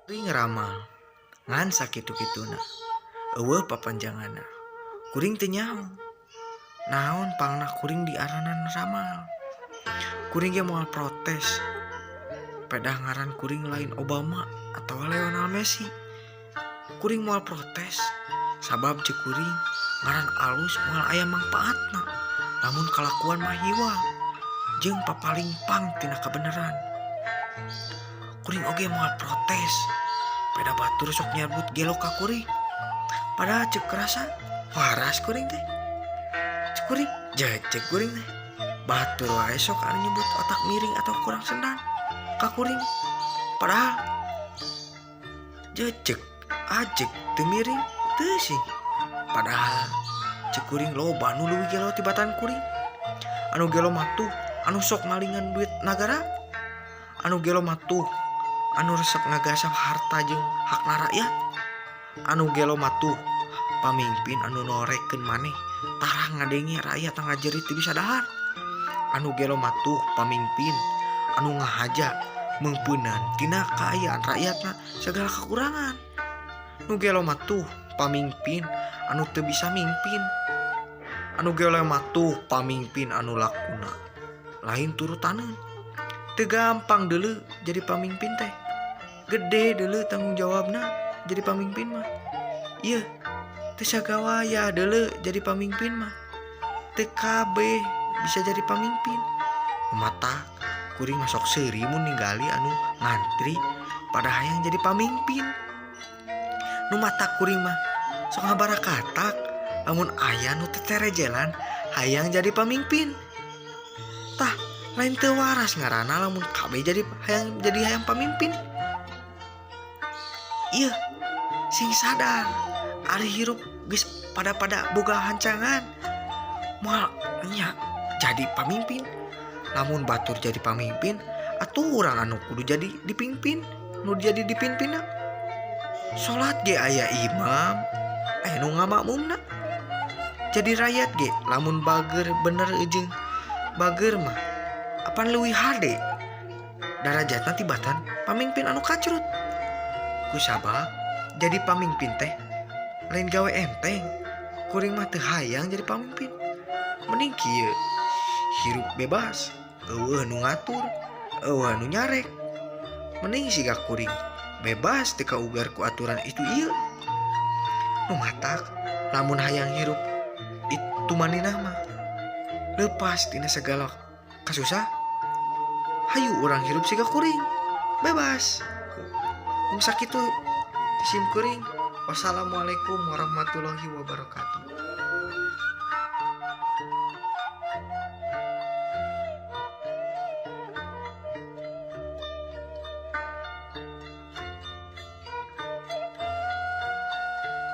Kuring ngeramal ngan sakitu-kituna eueuh papanjanganna kuring teu nyaho naon pangna kuring diaranan ramal. Kuring ge moal protes pedah ngaran kuring lain Obama atawa Lionel Messi. Kuring moal protes sabab ceuk kuring ngaran alus moal aya mangpaatna lamun kalakuan mah hiwal jeung papalingpang tina kabeneran. Kuring oge moal protes pedah batur sok nyebut gelo ka kuring padahal ceuk rasa waras kuring teh. Ceuk kuring jejeg kuring teh batur wae sok anu nyebut otak miring atau kurang sendan ka kuring padahal jejeg ajeg teu miring teu sih. Padahal ceuk kuring loba nu leuwih gelo tibatan kuring. Anu gelo mah tuh anu sok malingan duit nagara, anu gelo mah tuh anu resep ngagasap harta jeung hakna rakyat, anu gelo mah tuh pamimpin anu norekeun maneh tarah ngadenge rakyat ngajerit teu bisa dahar, anu gelo mah tuh pamimpin anu ngahaja meungpeunan tina kaayaan rakyatna segala kekurangan, nu gelo mah tuh pamimpin anu teu bisa mimpin, anu gelo mah tuh pamimpin anu lakuna lain turutaneun. Teu gampang deuleu jadi pamimpin teh, gede deuleu tanggung jawabna jadi pamimpin mah. Ieu teu sagawaya deuleu jadi pamimpin mah, teu kabeh bisa jadi pamimpin. Mata kuring mah sok seuri mun ningali anu ngantri pada hayang jadi pamimpin. Nu mata kuring mah sok ngabarakatak lamun aya nu teterejelan hayang jadi pamimpin. Tah lain teu waras ngaranna lamun kabeh jadi hayang jadi hayang pamimpin. Ieu sing sadar ari hirup geus pada-pada boga hancangan moal nya jadi pamimpin. Lamun batur jadi pamimpin atuh urang anu kudu jadi dipimpin, nu jadi dipimpinna. Salat ge aya imam, aya nu ngamakmumna. Jadi rakyat ge lamun bager bener jeung bager mah apan leuwih hade darajatna tibatan pamimpin anu kacrut. Ku sabab jadi pamimpin teh lain gawe enteng. Kuring mah teu hayang jadi pamimpin. Mending kieu hirup bebas, eueuh nu ngatur, eueuh nu nyarek. Mending siga kuring bebas teu kaugar ku aturan itu ieu. Nu matak lamun hayang hirup itu maninah mah lepas tina segala kasusah. Hayu urang hirup siga kuring bebas. Mung sakitu sim kuring. Wassalamualaikum warahmatullahi wabarakatuh.